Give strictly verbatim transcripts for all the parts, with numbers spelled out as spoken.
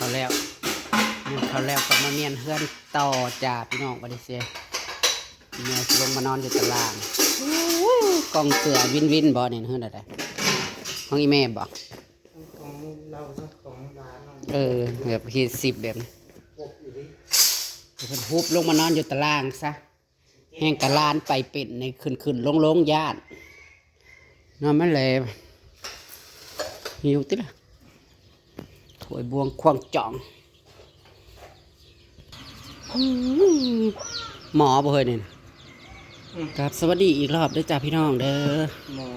เอาแล้วนึ่งข้าวแล้วก็มาเมียนเฮือนต่อจ้าพี่น้อง บัดนี้เสียแม่สิลงมานอนอยู่ตารางอู้กองเสือวินวินบ่เนี่ยเฮือนอะไรของอีแม่บ่ของเราของร้านเราเออแบบเฮ็ดสิบแบบนี้ปกอยู่ดิเพิ่นฮุบลงมานอนอยู่ตารางซะ แห่งกะลานไปเป็นในขึ้นขึ้นลงลงย่านนอนมันแหลหิวติละถ้วยบวงควงจ่องอืมหมอบ่เฮ้ยนี่นะอืมครับสวัสดีอีกรอบด้วยจ้าพี่น้องเด้อหมอ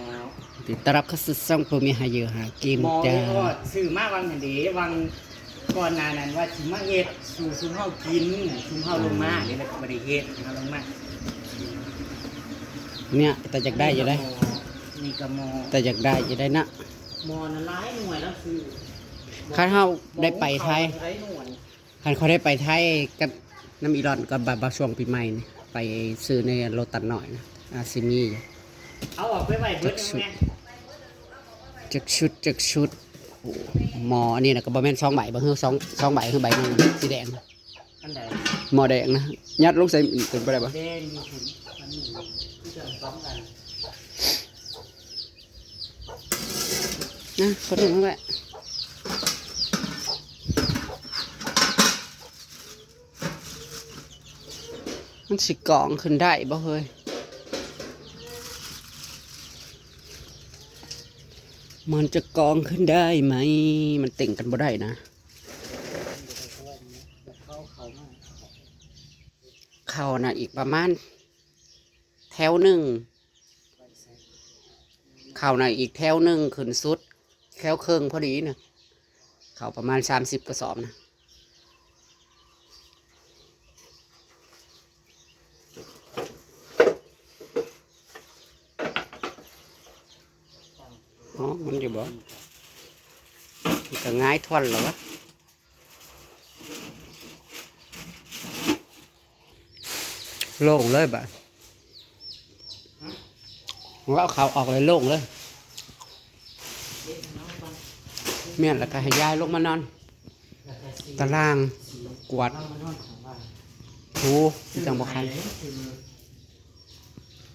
ติดต้อนรับเข้าสู่ช่องผู้มีหาอยู่หากินหมอจ้าก็ซื้อมาวังหันเดวัง ก่อนหน้านั้นว่าสิมาเฮ็ดสู่ซุมเฮากินซุมเฮาลงมานี่แหละก็บ่ได้เฮ็ดเฮาลงมาเนี่ยแต่อยากได้อยู่ได้นี่ก็หม้อแต่อยากได้อยู่ได้นะหม้อนั้นหลายหน่วยแล้วซื้อคันเฮาได้ไปไทยหม้อหลายหน่วยคันเขาได้ไปไทยกับน้ำอีหลอนก็แบบว่าช่วงปีใหม่นี่ไปซื้อในโลตัสน้อยนะอาจสิมีอยู่เอาออกไปไว้เบิดจักชุดแม่จักชุดจักชุด หม้ออันนี้นะก็บ่แม่นสองใบบ่คือสองสองใบคือใบหนึ่งสีแดงอันใดหม้อแดงนะยัดลงใส่เป็นไปได้ปะแดงอยู่ถึงอันหนึ่งที่จะสองอันนะคนหนึ่งนั่นแหละมันสิกองขึ้นได้บ่เฮ้ย มันจะกองขึ้นได้ไหม มันเต่งกันบ่ได้นะ เข้านะอีกประมาณแถวหนึ่ง เข้านะอีกแถวหนึ่งขึ้นสุด แถวเคิงพอดีนะ เข้าประมาณสามสิบกระสอบนะ อ๋อมันอยู่บ่มันก็หงายท้อนแล้ววะโล่งเลยบะว่าเอาเขาออกเลยโล่งเลยแม่นแล้วก็ให้ยายลงมานอนตารางกวาดถูจังบ่คัน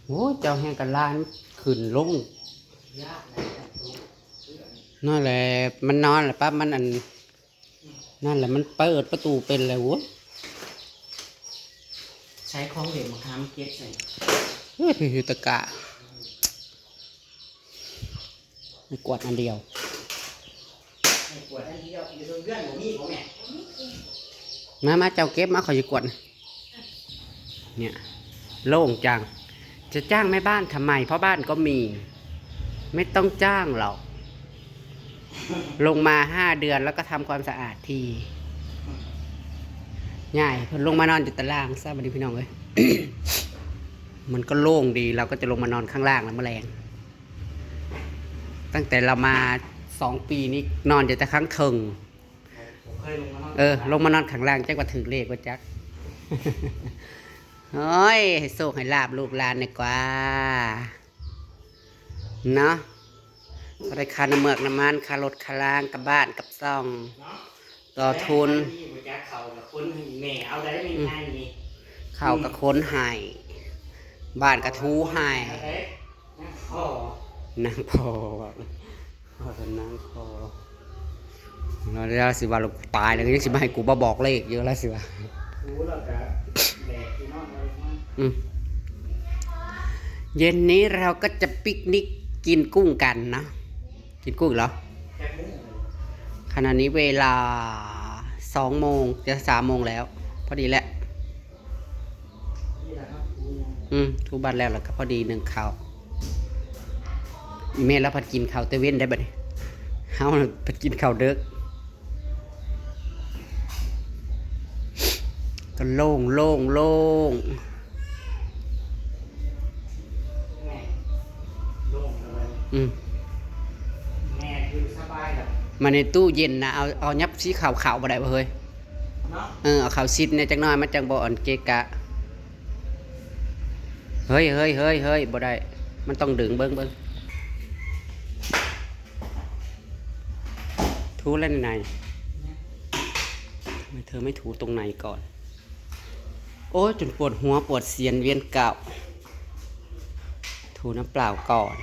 โอ้เจ้าแห่งกันลานขึ้นลงนั่นแหละมันนอนแหละปั๊บมันอันนั่นแหละมันเปิดประตูเป็นเลยโว้ยใช้ของเหลวมาค้ำเก็บใส่เฮ้ยพิวตะกะไม่กวาดอันเดียวไม่กวาดอันเดียวอยู่เพื่อนผมมีผมเนี่ยมามาเจ้าเก็บมาขออยู่กวาด เนี่ยโล่งจังจะจ้างแม่บ้านทำไมเพราะบ้านก็มีไม่ต้องจ้างหรอกลงมาห้าเดือนแล้วก็ทำความสะอาดทีง่ายเพิ่นลงมานอนอยู่ตารางซะบัดนี้พี่น้องเอ้ยมันก็โล่งดีเราก็จะลงมานอนข้างล่างแล้วเมื่อแรงตั้งแต่เรามาสองปีนี้นอนอยู่แต่ข้างเทิงเออลงมานอนข้างล่างจักว่าถือเลขว่าจักโอ้ยให้โชคให้ลาบลูกหลานดีกว่าเนาะก็ได้ค่าน้ำเมือกน้ำมันค่ารถค่าล่างกับบ้านกับซ่องต่อทุนเขากับคนหายบ้านกระทูหายนางพอว่าเป็นนางพอ เราจะสิว่าเราตายแล้วยังสิมาให้กูมาบอกเลขเยอะแล้วสิว่าอืมเย็นนี้เราก็จะปิกนิกกินกุ้งกันนะกินกุ้งเหรอขณะนี้เวลาสองโมงจะสามโมงแล้ว พอดีแหละอืมทุกบ้านแล้วแล้วก็พอดีหนึ่งเขาอีเมลแล้วผัดกินเขาเตเว้นได้บัดนี้เฮาผัดกินเขาเดิกก็โล่งโล่งโล่งอืมมาในตู้เย็นนะเอาเอายับสีขาวขาวมาได้ปะเฮ้ยเออเอาขาวซิดเนี่ยจังน้อยมันจังบ่อ่อนเกะกะเฮ้ยเฮ้ยเฮ้ยเฮ้ยบ่ได้มันต้องดึงเบิ้งเบิ้งทูแล้วในใน เธอไม่ถูตรงไหนก่อน โอ้ย จนปวดหัวปวดเสียนเวียนเก่า ถูน้ำเปล่าก่อน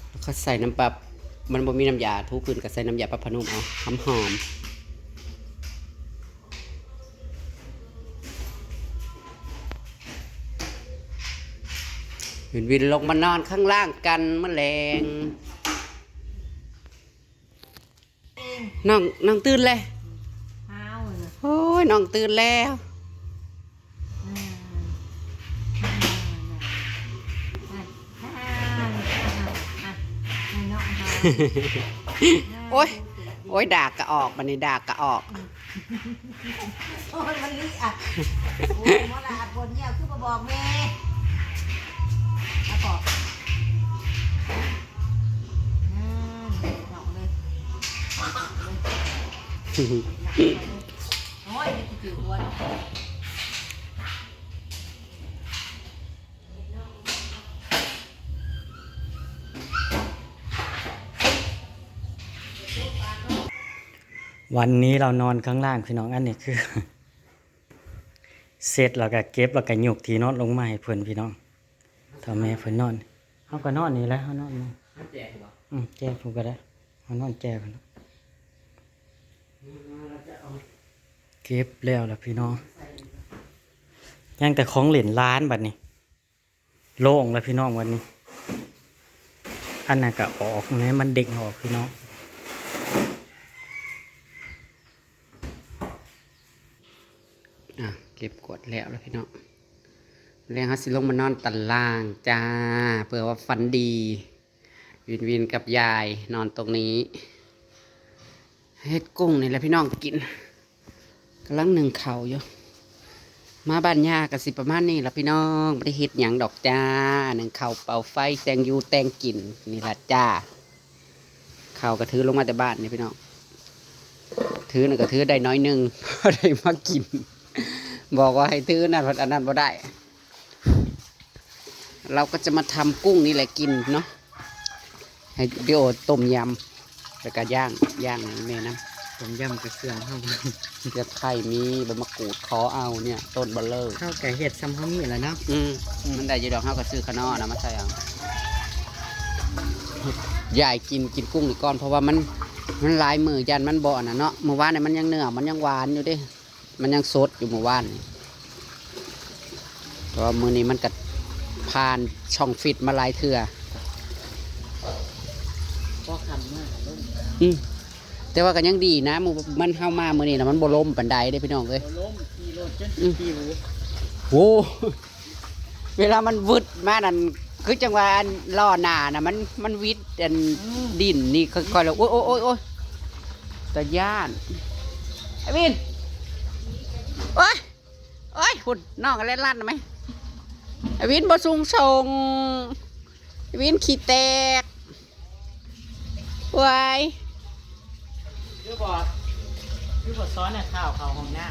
แล้วก็ใส่น้ำปรับ มันบ่มีน้ำยาถูพื้นก็ใส่น้ำยาปรับผ้านุ่มเอา หอมหอม วินวินลงมานอนข้างล่างกันเมื่อแลง น้องน้องตื่นเลย อ้าวเหรอ โอ้ย น้องตื่นแล้ว อ่า อ่า อ่า อ่า อ่า อ่า ให้น้องหา โอ้ย โอ้ย ด่ากะออก บัดนี้ด่ากะออก โอ้ย มันลิอ่ะ โอ้ย มอละอัดบนเนี่ย คือมาบอกแม่ มาบอก อ่า บอกเลย โอ้ย ไม่คิดถึงวัน วันนี้เรานอนข้างล่างพี่น้อง อันนี้คือ เสร็จแล้วก็เก็บแล้วก็ยกที่นอนลงมาให้เพิ่นพี่น้อง ถ้าแม่เพิ่นนอน เฮาก็นอนนี่แหละ เฮานอนนี่ เอาแจกบ่ อืม แจกผมก็ได้ เฮานอนแจกเพิ่น เก็บแล้วล่ะพี่น้อง ยังแต่ของเล่นหลานบัดนี้ โล่งแล้วพี่น้องวันนี้ อันนั้นก็ออกนะ มันเด้งออกพี่น้อง อ่ะ เก็บกวาดแล้วแล้วพี่น้อง แลงเฮาสิลงมานอนตันล่างจ้า เพื่อว่าฝันดี วินวินกับยายนอนตรงนี้ เฮ็ดกุ้งนี่แหละพี่น้องกิน กำลังนึ่งข้าวอยู่ มาบ้านย่าก็สิประมาณนี้ล่ะพี่น้อง บ่ได้เฮ็ดหยังดอกจ้า นึ่งข้าวเป่าไฟ แต่งอยู่แต่งกินนี่ล่ะจ้า ข้าวก็ถือลงมาแต่บ้านนี่พี่น้อง ถือน่ะก็ถือได้น้อยหนึ่ง พอได้มากิน บอกว่าให้ถือนั่น อันนั้นบ่ได้ เราก็จะมาทำกุ้งนี่แหละกินเนาะ ให้เดี๋ยวต้มยำ แล้วก็ย่าง ย่างให้แม่นำ ต้มยำกระเทือนเฮา เกลือไข่ มีใบมะกรูด ขอเอาเนี่ย ต้นเบลเลอร์ เฮาก็เฮ็ดส่ำเฮามีแหละเนาะ อืม มันได้อยู่ดอก เฮาก็ซื้อขะน้อนะมาใส่เอา ยายกิน กินกุ้งนี่ก่อน เพราะว่ามัน มันหลายมื้อ ย่านมันบ่อันนั้นเนาะ มื้อวานนี่มันยังเนื้อ มันยังหวานอยู่เด้ มันยังสดอยู่มื้อวานนี่ เพราะว่ามื้อนี้มันก็ผ่านช่องฟรีซมาหลายเทื่อ พอค่ำมาก็ลง อืม แต่ว่าก็ยังดีนะ มื้อมัน เฮามามื้อนี้น่ะ มันบ่ลมปานใดเด้พี่น้องเอ้ย บ่ลม ขี่รถจน อืม ปิว โอ้ เวลามันวืดมานั่น คือจังว่าอันล้อหน้าน่ะ มัน มันวิดอัน อืม ดินนี่ค่อยๆ แล้ว โอ๊ย โอ๊ย โอ๊ย โอ๊ย ตาย้าน ไอ้วิน โอ๊ย โอ๊ย หุ่น น้องอะไรลั่นไหม ไอ้วินบ่สูงส่ง ไอ้วินขี้แตก วาย คือบ่ คือบ่ซ้อนน่ะ ข้าวเข้าห้องน้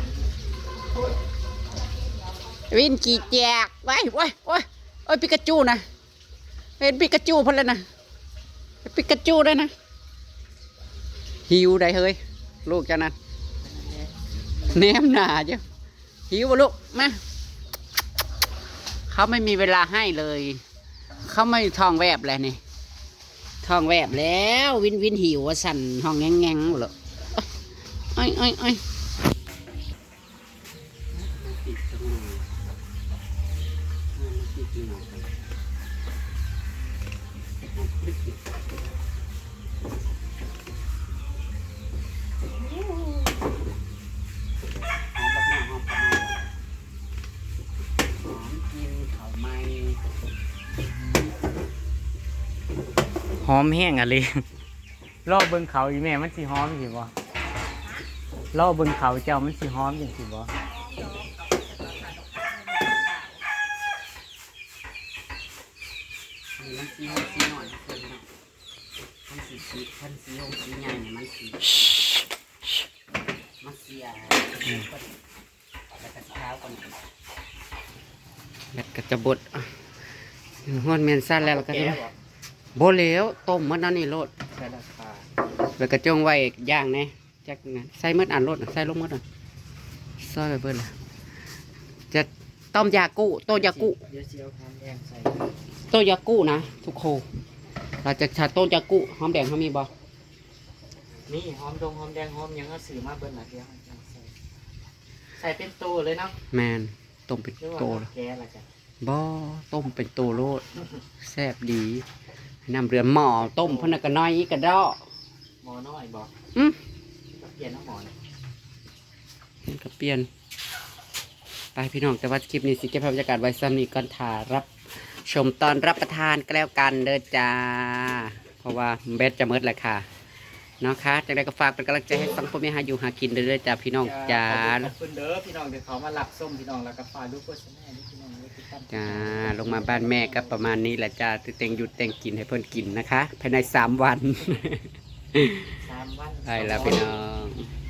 ำ วินขี้แจก ว้าย โอ๊ย โอ๊ย โอ๊ย ปิกาจูนะ เป็นปิกาจูเพิ่นแล้วนะ ปิกาจูด้วยนะ หิวได้เฮ้ย ลูกเจ้านั้น แนมหน้าอยู่ หิวบ่ลูก มา เขาไม่มีเวลาให้เลย เขาไม่ท้องแวบเลยนี่ ท้องแวบแล้ว วินวินหิวว่าสั่น ห้องแงงๆ บ่ลูก โอ๊ย โอ๊ย โอ๊ย หอมบักหน้าหอมปลาหอม หอมกินข้าวใหม่ หอมแฮงอะเลย รอเบิ่งเขาอีแม่มันสิหอมสิบ่ รอเบิ่งเขาเจ้ามันสิหอมจังสิบ่ นี่มันสี สีน้อยเพิ่นเนาะ มันสี สี มันสีหงสีใหญ่นี่มันสี มันเสีย อืม แล้วก็สีขาวก่อน แบตก็จะเบิด อ่ะ ฮอดแม่นซั่นแล้ว แล้วก็จะ เอาแกะบ่ บ่แล้ว ต้มหมดนั่นนี่โลด ใส่ราคา แล้วก็จงไว้อย่างแน่ ใส่หมดอันโลดน่ะ ใส่ลงหมดน่ะ ซอยไปเบิดเลย จะต้มยากุ ต้มยากุ เดี๋ยวสิเอาหอมแดงใส่ ต้มยากุนะทุกคน เราจะใช้ต้มยากุ หอมแดงเขามีบ่ นี่หอมดงหอมแดงหอมหยังเอาซื้อมาเบิดละเดี๋ยวเอาใส่ ใส่เป็นโตเลยเนาะ แมน ต้มเป็น หรือว่า โต เอา เลย แกะละจ้ะ บ่ ต้มเป็นโตโลด แซ่บดี น้ำเดือดหม้อต้มเพิ่นน่ะก็น้อยกระเดาะ หม้อน้อยบอก อืม ก็เปลี่ยนเอาหม้อนี่ มันก็เปลี่ยน ไปพี่น้อง แต่ว่าคลิปนี้สิเก็บภาพบรรยากาศไว้ซ้ำนี้ก่อน ถ่ารับชมตอนรับประทานก็แล้วกันเด้อจ้า เพราะว่าแบตจะหมดแล้วค่ะ เนาะคะจังใดก็ฝากเป็นกำลังใจให้สังคมนี้หาอยู่หากินเด้อจ้าพี่น้องจ้า ขอบคุณเด้อพี่น้องที่เขามารับชมพี่น้องแล้วก็ฝากดูโฆษณาด้วยพี่น้องด้วยติดตาม จ้า ลงมาบ้านแม่ก็ประมาณนี้แหละจ้า แต่งอยู่แต่งกินให้เพิ่นกินนะคะ ภายในสามวัน สามวัน ไปแล้วพี่น้อง